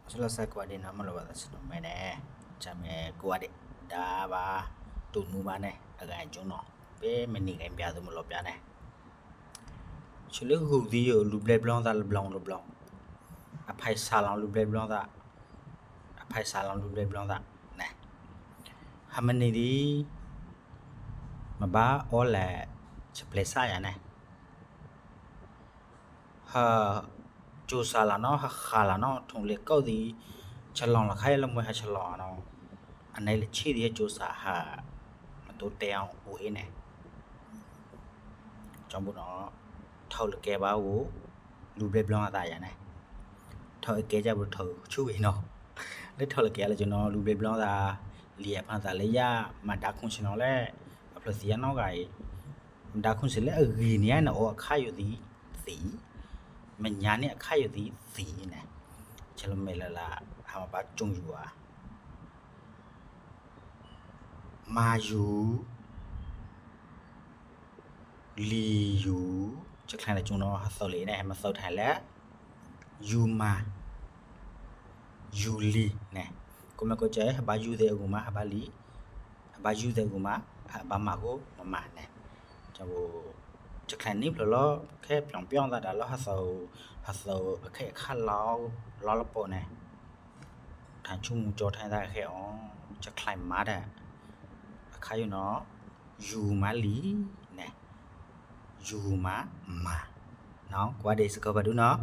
Hello, selamat pagi, nama lo ba ta sino mene. Jame kuade da ba tu nu ba ne, aga jung no. Pe meni ga bia tu mo lo bia ne. Chule gu di yo lu ble blong da lu blong lu blong. A phai sa long lu ble blong da. A phai sa long lu ble blong da ne. Ha meni di ma ba o le cha ple sa ya ne. ຫາໂຈສາລະເນາະ ຫາຂາລະເນາະ ຖົງເລກເກົ້າດີ ຊະລອງລະໄຄລະມວຍຫາຊະລອງເນາະ ອັນໃນເລກຊີດີໂຈສາຫາ ມາໂຕແຕວໂອເອແນ ຈອມບຸນເນາະ ເຖົາລະແກບາໂອ ລູເບບລອງອາຕາຍາແນ ເຖົາເອແກຈາບຸເຖົາຊູເອເນາະ ເລີເຖົາລະແກລະຈະເນາະ ລູເບບລອງອາຕາ ເລຍພາຕາເລຍາ ມາດາຄຸງຊະເນາະແລ ອາພລະເຊຍເນາະໄກ ມາດາຄຸງຊະແລ ອາກີເນຍນະ ໂອອາຄາຢູຕີ ຕີ ແມ່ນຍາເນຍ ອາຄາຢູຕີ ຕີແນ ຊະລະເມລະລາ ຫາມາປາຈຸງຢູ່ອາ ມາຢູ ລີຢູ ຈະຄລາຍລະຈຸງເນາະ ຫາເຊົາເລແນ ມາເຊົາໄທແລ ຢູມາ ຢູລີແນ ກົມແມ່ກົດໃຈ ຫາບາຢູເຕອາກູມາ ຫາບາລີ ຫາບາຢູເຕອາກູມາ ຫາບາມາໂກມາມາແນ ຈະ ຈະຄລາຍນິບລອ ແຄ່ປຽງປຽງຕາດາລອ ຫາເຊົາ ຫາເຊົາ ແຄ່ຄາລອ ລອລະໂປແນ ທາງຊຸມຈໍໄທຕາແຄ່ອໍ ຈະຄລາຍມາດາ ອາຄາຢູເນາະ ຢູມາລີແນ ຢູມາມາ ເນາະ ກວ່າເດສະເກີບາດູເນາະ